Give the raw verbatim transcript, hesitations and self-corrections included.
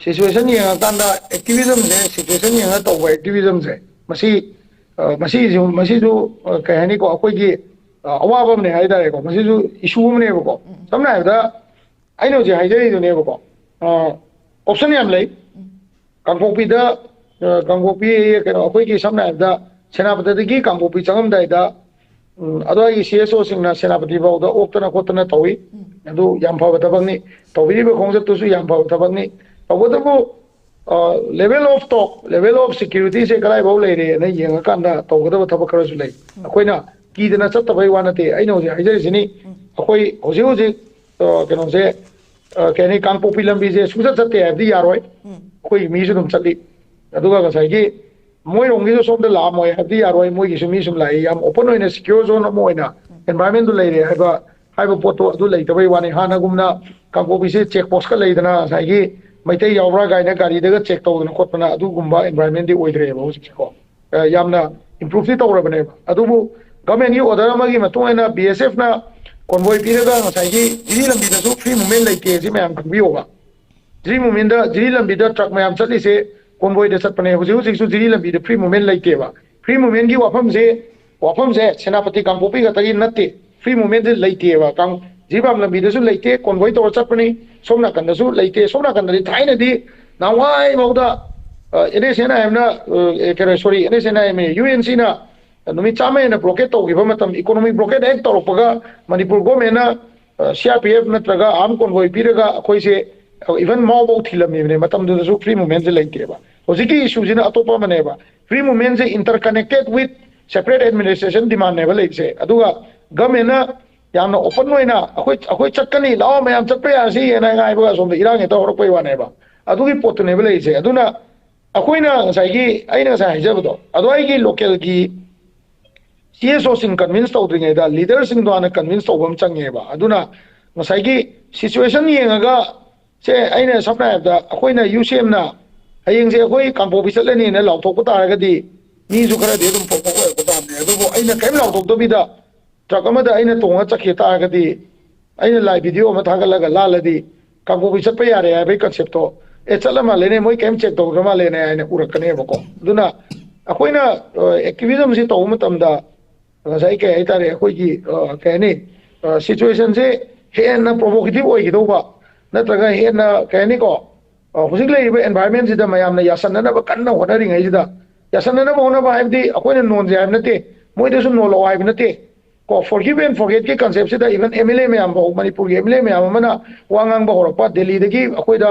Situation ꯌꯦꯡꯉꯀꯥꯟꯗ ꯑꯦꯛꯇꯤꯚꯤꯖꯝꯁꯦ, situation ꯌꯦꯡꯉꯒ ꯇꯧꯕ ꯑꯦꯛꯇꯤꯚꯤꯖꯝꯁꯦ, ꯃꯁꯤ ꯑ, ꯃꯁꯤꯁꯨ ꯃꯁꯤꯁꯨ ꯑ, ꯀꯩ ꯍꯥꯏꯅꯤꯀꯣ, ꯑꯩꯈꯣꯏꯒꯤ ꯑ, ꯑꯋꯥꯕ ꯑꯃꯅꯦ ꯍꯥꯏꯇꯥꯔꯦꯀꯣ꯫ ꯃꯁꯤꯁꯨ ꯏꯁꯨ ꯑꯃꯅꯦꯕꯀꯣ꯫ ꯁꯝꯅ ꯍꯥꯏꯔꯕꯗ ꯑꯩꯅ ꯍꯧꯖꯤꯛ ꯍꯥꯏꯖꯔꯤꯗꯨꯅꯦꯕꯀꯣ, ꯑꯣꯞꯁꯟ ꯌꯥꯝ ꯂꯩ꯫ ꯀꯥꯡꯄꯣꯛꯄꯤꯗ ꯑ, ꯀꯥꯡꯄꯣꯛꯄꯤ, ꯀꯩꯅꯣ, ꯑꯩꯈꯣꯏꯒꯤ ꯁꯝꯅ ꯍꯥꯏꯔꯕꯗ ꯁꯦꯅꯥꯄꯇꯤꯗꯒꯤ ꯀꯥꯡꯄꯣꯛꯄꯤ ꯆꯪꯉꯝꯗꯥꯏꯗ, ꯎꯝ, ꯑꯗꯨꯋꯥꯏꯒꯤ ꯁꯤ ꯑꯦꯁ ꯑꯣꯁꯤꯡꯅ ꯁꯦꯅꯥꯄꯇꯤ ꯐꯥꯎꯗ ꯑꯣꯛꯇꯅ ꯈꯣꯠꯇꯅ ꯇꯧꯏ꯫ ꯑꯗꯨ ꯌꯥꯝ ꯐꯕ ꯊꯕꯛꯅꯤ꯫ ꯇꯧꯕꯤꯔꯤꯕ ꯈꯣꯡꯆꯠꯇꯨꯁꯨ ꯌꯥꯝ ꯐꯕ ꯊꯕꯛꯅꯤ꯫ ꯇꯧꯕꯇꯕꯨ, level of talk, level of security ꯁꯦ ꯀꯗꯥꯏꯐꯥꯎ ꯂꯩꯔꯦꯅ ꯌꯦꯡꯉꯀꯥꯟꯗ ꯇꯧꯒꯗꯕ ꯊꯕꯛ ꯈꯔꯁꯨ ꯂꯩ꯫ ꯑꯩꯈꯣꯏꯅ ꯀꯤꯗꯅ ꯆꯠꯇꯕꯩ ꯋꯥ ꯅꯠꯇꯦ꯫ ꯑꯩꯅ ꯍꯧꯖꯤꯛ ꯍꯥꯏꯖꯔꯤꯁꯤꯅꯤ, ꯑꯩꯈꯣꯏ ꯍꯧꯖꯤꯛ ꯍꯧꯖꯤꯛ ꯑ, ꯀꯩꯅꯣꯁꯦ, ꯑ, ꯀꯩ ꯍꯥꯏꯅꯤ, ꯀꯥꯡꯄꯣꯛꯄꯤ ꯂꯝꯕꯤꯁꯦ ꯁꯨꯡꯆꯠ ꯆꯠꯇꯦ ꯍꯥꯏꯕꯗꯤ ꯌꯥꯔꯣꯏ꯫ ꯑꯩꯈꯣꯏꯒꯤ ꯃꯤꯁꯨ ꯑꯗꯨꯝ ꯆꯠꯂꯤ꯫ ꯑꯗꯨꯒ ꯉꯁꯥꯏꯒꯤ ꯃꯣꯏꯔꯣꯝꯒꯤꯁꯨ ꯁꯣꯝꯗ ꯂꯥꯛꯑꯝꯃꯣꯏ ꯍꯥꯏꯕꯗꯤ ꯌꯥꯔꯣꯏ, ꯃꯣꯏꯒꯤꯁꯨ ꯃꯤ ꯁꯨꯝ ꯂꯥꯛꯏ꯫ ꯌꯥꯝ open ꯑꯣꯏꯅ secure zone ꯑꯃ ꯑꯣꯏꯅ environment ꯗꯨ ꯂꯩꯔꯦ ꯍꯥꯏꯕ, ꯍꯥꯏꯕ ꯄꯣꯠꯇꯣ ꯑꯗꯨ ꯂꯩꯇꯕꯩ ꯋꯥꯅꯤ꯫ ꯍꯥꯟꯅꯒꯨꯝꯅ ꯀꯥꯡꯄꯣꯛꯄꯤꯁꯦ check post ꯀ ꯂꯩꯗꯅ, ꯉꯁꯥꯏꯒꯤ ꯃꯩꯇꯩ ꯌꯥꯎꯕ꯭ꯔꯥ ꯀꯥꯏꯅ ꯒꯥꯔꯤꯗꯒ check ꯇꯧꯗꯅ ꯈꯣꯠꯇꯅ ꯑꯗꯨꯒꯨꯝꯕ environment ꯗꯤ ꯑꯣꯏꯗ꯭ꯔꯦꯕ ꯍꯧꯖꯤꯛꯁꯦꯀꯣ꯫ ꯑ, ꯌꯥꯝꯅ improve ꯇꯤ ꯇꯧꯔꯕꯅꯦꯕ꯫ ꯑꯗꯨꯕꯨ government ꯀꯤ order ꯑꯃꯒꯤ ꯃꯇꯨꯡ ꯏꯟꯅ B S F ꯅ convoy ꯄꯤꯔꯒ ꯉꯁꯥꯏꯒꯤ ꯖꯤꯔꯤ ꯂꯝꯕꯤꯗꯁꯨ free movement ꯂꯩꯇꯦ, ꯁꯤ ꯃꯌꯥꯝ ꯈꯪꯕꯤꯌꯣꯕ꯫ ꯖꯤꯔꯤ movement ꯗ, ꯖꯤꯔꯤ ꯂꯝꯕꯤꯗ truck ꯃꯌꯥꯝ ꯆꯠꯂꯤꯁꯦ convoy ꯗ ꯆꯠꯄꯅꯦ꯫ ꯍꯧꯖꯤꯛ ꯍꯧꯖꯤꯛꯁꯨ ꯖꯤꯔꯤ ꯂꯝꯕꯤꯗ free movement ꯂꯩꯇꯦꯕ꯫ Free movement ꯒꯤ ꯋꯥꯐꯝꯁꯦ, ꯋꯥꯐꯝꯁꯦ ꯁꯦꯅꯥꯄꯇꯤ ꯀꯥꯡꯄꯣꯛꯄꯤ ꯈꯛꯇꯒꯤ ꯅꯠꯇꯦ꯫ Free movement ꯁꯦ ꯂꯩꯇꯦꯕ꯫ ꯀꯥꯡ-, ꯖꯤꯔꯤꯕꯥꯝ ꯂꯝꯕꯤꯗꯁꯨ ꯂꯩꯇꯦ, convoy ꯇꯧꯔ ꯆꯠꯄꯅꯤ꯫ ꯁꯣꯝ ꯅꯥꯀꯟꯗꯁꯨ ꯂꯩꯇꯦ꯫ ꯁꯣꯝ ꯅꯥꯀꯟꯗꯗꯤ ꯊꯥꯏꯅꯗꯤ ꯅꯍꯥꯟꯋꯥꯏꯐꯥꯎꯗ, ꯑ, N S N I M ꯅ, ꯑ, ꯑꯦ, ꯀꯩꯅꯣ, sorry, N S N I M, U N C ꯅ ꯅꯨꯃꯤꯠ ꯆꯥꯝꯃ ꯍꯦꯟꯅ blockade ꯇꯧꯈꯤꯕ ꯃꯇꯝ, economic blockade ꯍꯦꯛ ꯇꯧꯔꯛꯄꯒ ꯃꯅꯤꯄꯨꯔ government ꯅ, ꯑ, C R P F ꯅꯠꯇ꯭ꯔꯒ armed convoy ꯄꯤꯔꯒ ꯑꯩꯈꯣꯏꯁꯦ, ꯑ, even ꯃꯥꯎꯐꯧ ꯊꯤꯜꯂꯝꯃꯤꯕꯅꯦ꯫ ꯃꯇꯝꯗꯨꯗꯁꯨ free movement ꯁꯦ ꯂꯩꯇꯦꯕ꯫ ꯍꯧꯖꯤꯛꯀꯤ issue ꯁꯤꯅ ꯑꯇꯣꯞꯄ ꯑꯃꯅꯦꯕ꯫ Free movement say interconnected with separate administration demand ꯅꯦꯕ ꯂꯩꯔꯤꯁꯦ꯫ ꯑꯗꯨꯒ government ꯅ ꯌꯥꯝꯅ open ꯑꯣꯏꯅ ꯑꯩꯈꯣꯏ, ꯑꯩꯈꯣꯏ ꯆꯠꯀꯅꯤ, ꯂꯥꯛꯑꯣ ꯃꯌꯥꯝ ꯆꯠꯄ ꯌꯥꯔꯁꯤ ꯍꯥꯏꯅ ꯉꯥꯏꯕꯒ ꯑꯁꯣꯝꯗ ꯏꯔꯥꯡ ꯍꯦꯛꯇ ꯍꯧꯔꯛꯄꯩ ꯋꯥꯅꯦꯕ꯫ ꯑꯗꯨꯒꯤ ꯄꯣꯠꯇꯨꯅꯦꯕ ꯂꯩꯔꯤꯁꯦ꯫ ꯑꯗꯨꯅ ꯑꯩꯈꯣꯏꯅ ꯉꯁꯥꯏꯒꯤ, ꯑꯩꯅ ꯉꯁꯥꯏ ꯍꯥꯏꯖꯕꯗꯣ, ꯑꯗꯣ ꯑꯩꯒꯤ local ꯒꯤ C S O ꯁꯤꯡ convince ꯇꯧꯗ꯭ꯔꯤꯉꯩꯗ leader ꯁꯤꯡꯗꯣ ꯍꯥꯟꯅ convince ꯇꯧꯕ ꯑꯃ ꯆꯪꯉꯦꯕ꯫ ꯑꯗꯨꯅ ꯉꯁꯥꯏꯒꯤ situation ꯌꯦꯡꯉꯒ, ꯁꯦ ꯑꯩꯅ ꯁꯝꯅ ꯍꯥꯏꯔꯕꯗ ꯑꯩꯈꯣꯏꯅ U C M ꯅ ꯍꯌꯦꯡꯁꯦ ꯑꯩꯈꯣꯏ ꯀꯥꯡꯄꯣꯛꯄꯤ ꯆꯠꯂꯅꯤꯅ ꯂꯥꯎꯊꯣꯛꯄ ꯇꯥꯔꯒꯗꯤ ꯃꯤꯁꯨ ꯈꯔꯗꯤ ꯑꯗꯨꯝ ꯐꯣꯡꯗꯣꯛ ꯑꯣꯏꯔꯛꯄ ꯇꯥꯕꯅꯦ꯫ ꯑꯗꯨꯕꯨ ꯑꯩꯅ ꯀꯔꯤꯝ ꯂꯥꯎꯊꯣꯛꯇꯕꯤꯗ truck ꯑꯃꯗ ꯑꯩꯅ ꯇꯣꯡꯉ ꯆꯠꯈꯤ ꯇꯥꯔꯒꯗꯤ, ꯑꯩꯅ live video ꯑꯃ ꯊꯥꯒꯠꯂꯒ ꯂꯥꯜꯂꯗꯤ ꯀꯥꯡꯄꯣꯛꯄꯤ ꯆꯠꯄ ꯌꯥꯔꯦ ꯍꯥꯏꯕꯒꯤ concept ꯇꯣ ꯑꯦ, ꯆꯠꯂ ꯃꯥꯜꯂꯦꯅꯦ, ꯃꯣꯏ ꯀꯔꯤꯝ ꯆꯦꯛ ꯇꯧꯗ꯭ꯔ ꯃꯥꯜꯂꯦꯅꯦ ꯍꯥꯏꯅ ꯎꯔꯛꯀꯅꯦꯕꯀꯣ꯫ ꯑꯗꯨꯅ ꯑꯩꯈꯣꯏꯅ ꯑꯦꯛꯇꯤꯚꯤꯖꯝꯁꯤ ꯇꯧꯕ ꯃꯇꯝꯗ ꯉꯁꯥꯏ ꯀꯩ ꯍꯥꯏꯇꯥꯔꯦ, ꯑꯩꯈꯣꯏꯒꯤ ꯑ, ꯀꯩ ꯍꯥꯏꯅꯤ, ꯁꯤꯆꯨꯋꯦꯁꯟꯁꯦ ꯍꯦꯟꯅ ꯄ꯭ꯔꯣꯚꯣꯀꯦꯇꯤꯚ ꯑꯣꯏꯒꯗꯧꯕ, ꯅꯠꯇ꯭ꯔꯒ ꯍꯦꯟꯅ ꯀꯩ ꯍꯥꯏꯅꯤꯀꯣ, ꯑ, ꯍꯧꯖꯤꯛ ꯂꯩꯔꯤꯕ ꯑꯦꯟꯚꯥꯏꯔꯟꯃꯦꯟꯁꯤꯗ ꯃꯌꯥꯝꯅ ꯌꯥꯁꯟꯅꯅꯕ ꯀꯟꯅ ꯍꯣꯠꯅꯔꯤꯉꯩꯁꯤꯗ, ꯌꯥꯁꯟꯅꯅꯕ ꯍꯣꯠꯅꯕ ꯍꯥꯏꯕꯗꯤ ꯑꯩꯈꯣꯏꯅ ꯅꯣꯟꯁꯦ ꯍꯥꯏꯕ ꯅꯠꯇꯦ, ꯃꯣꯏꯗꯁꯨ ꯅꯣꯜꯂꯛꯑꯣ ꯍꯥꯏꯕ ꯅꯠꯇꯦ꯫ ꯀꯣ, ꯐꯣꯔꯒꯤꯞ ꯑꯦꯟ ꯐꯣꯔꯒꯦꯠꯀꯤ ꯀꯟꯁꯦꯞꯁꯤꯗ ꯏꯚꯟ ꯑꯦꯝ ꯑꯦꯜ ꯑꯦ ꯃꯌꯥꯝ ꯐꯥꯎ, ꯃꯅꯤꯄꯨꯔꯒꯤ ꯑꯦꯝ ꯑꯦꯜ ꯑꯦ ꯃꯌꯥꯝ ꯑꯃꯅ ꯋꯥ ꯉꯥꯡꯕ ꯍꯧꯔꯛꯄ, ꯗꯦꯜꯂꯤꯗꯒꯤ ꯑꯩꯈꯣꯏꯗ